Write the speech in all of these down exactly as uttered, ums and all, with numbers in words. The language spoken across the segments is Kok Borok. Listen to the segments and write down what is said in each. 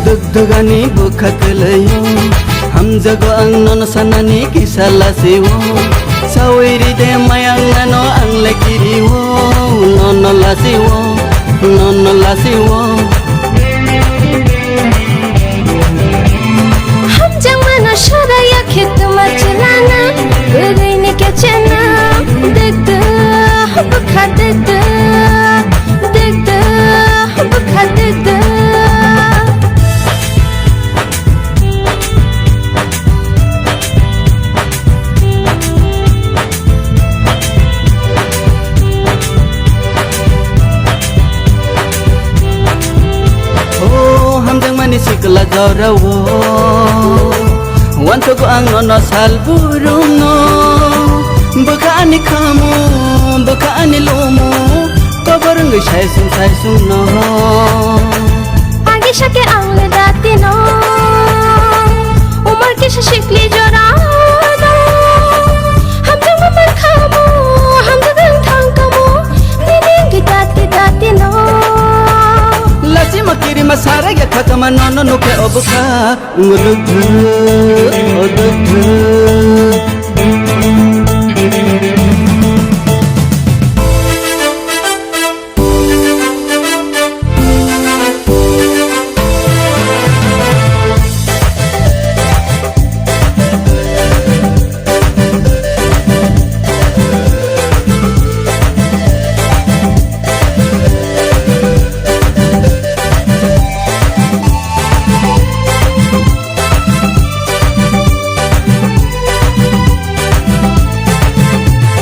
Dugdugani bwkha kwlwio, hamjago ang nono sanani kisa lasio. Sawi ride mayang nano ang le kirio, nono lasio, nono lasio. Hamjakmano sora ya khe tuma chilana, bwrwini kechena, dugdug, bwkha dugdug, dugdug, bwkha dugdug. O hamjakmani sikla jorao, uantogo ang nono sal burumno. Bwkha ani khamu, bwkha ani lumu, kobor wngwi saisung saisungno. Agi sake ang le datino, umar kisa sikli jorano. Hamjakma mankhamu, hamjakma thangkamu, nini wngwi dati datino. Lachima kirima sarai ya khakama nono nukhe o bwkha. Dugdug, o dugdug.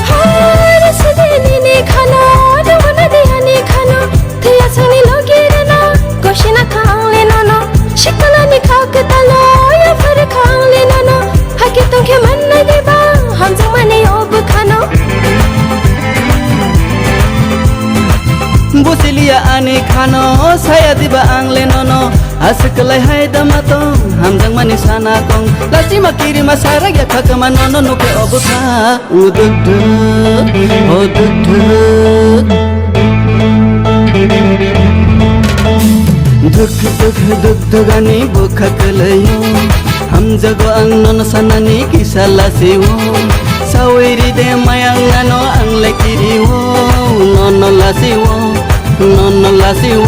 Hor sidi nini khano, dunguna diyani khano, thwiya sangni logi reno, koshina khangle nono, shikalani khak talo, ya phar khangle nono, hake tongkhe mannai diba, hamjakmani o bwkhano. Busiliya ani khano, saya diba ang le nono, aswk kwlai hai da ma tong, hamjakmani sana kong. Lachima kirima sarak ya khakma nono nukhe o bwkha. Dugdug, o dugdug. Dugdug, dugdug ani bwkha kwlwio. Hamjago ang nono sanani kisa lasio. Sawi ride mayang nano ang le kirio. Nono lasio, nono lasio.